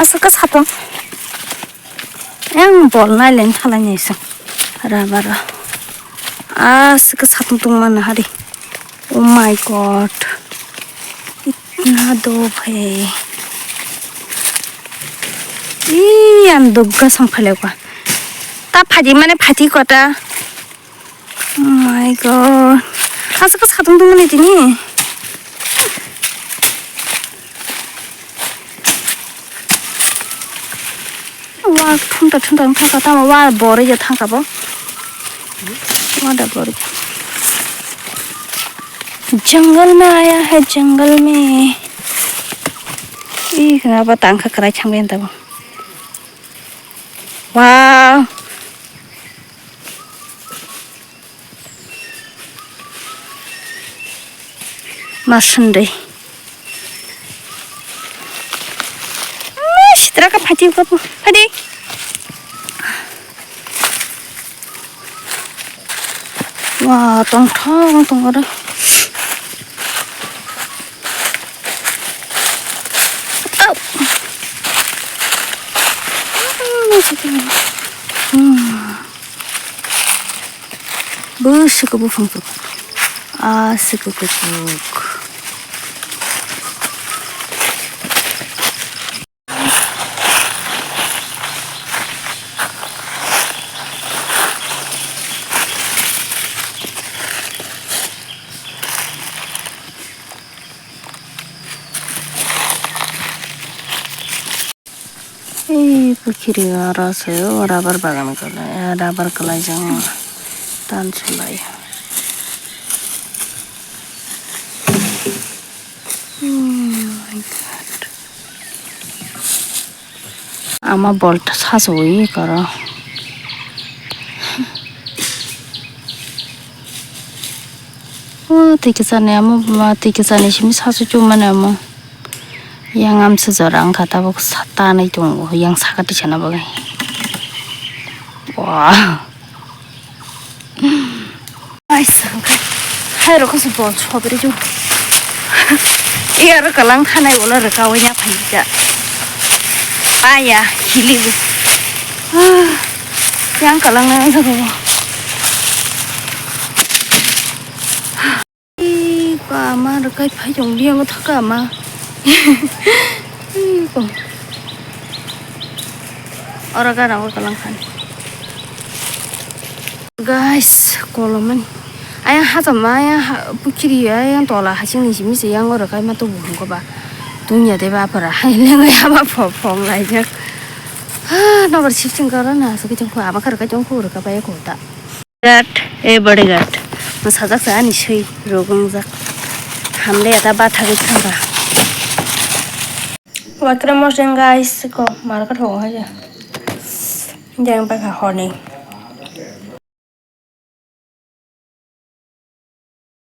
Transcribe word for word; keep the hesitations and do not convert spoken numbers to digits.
Aswk khe satung. Yang bol nailen thalai naising. Rubber o. Aswk khe satung tungma nahari. Oh my God. Itna doob hai. Ih, ang dugga song phailaikha. Ta phaidi mane phaidi kota. Oh my God. Aswk khe satung tungmani tini. Wa thunta thunta wngkha tamo wa borwi ya thangkha bo. Wa da borwi. जंगल में आया है जंगल में. Ih, kha ba tangkha kwrai thangbai tabo. Wow. Masundui. Sitra ka phati ka phati. Wa tong thong tong ora. Au. Hmm. Bwswk buphang tuk. Aswk kutuk. Ei pukhiri oro se o rubber bagan kwlai, rubber kwlaijak tan sulai. Oh my God. Ama bol sasawi koro. O twi kwchani amo twi kwchani simi sasu chumani amo. Yang amsa jora wngkha tabuk sa tanwi tongo yang saka tisana bagwi. Wah. Aisa wngkha. Hai rokho se bol sodri jung. Iya ro kalang thanai ulo rwkawi ya phaikha. Aya hili. Yang kalang na jago. Ih, ko ama rwkai phai tong biyango thaka ama. Ih, ko. Ora gana ora kalang khan. Guys, koloman. Ayang hajama, ayang ha-, pukhiri, ayang tola haching ni simi se yang ora kai ma to buhung ko ba. Dunya de ba para hai lengai aba pho-, phong lai jak. Ha, nobar sip sing kara na, so kiching ko aba kar ka chong ko ora ka ba ya ko ta. Bodyguard, eh, bodyguard. Masajak sa ani sui rogongjak. Hamle ata batha gwi thangkha. Wakre moseng guys ko market ho haja. Jeng baka honi.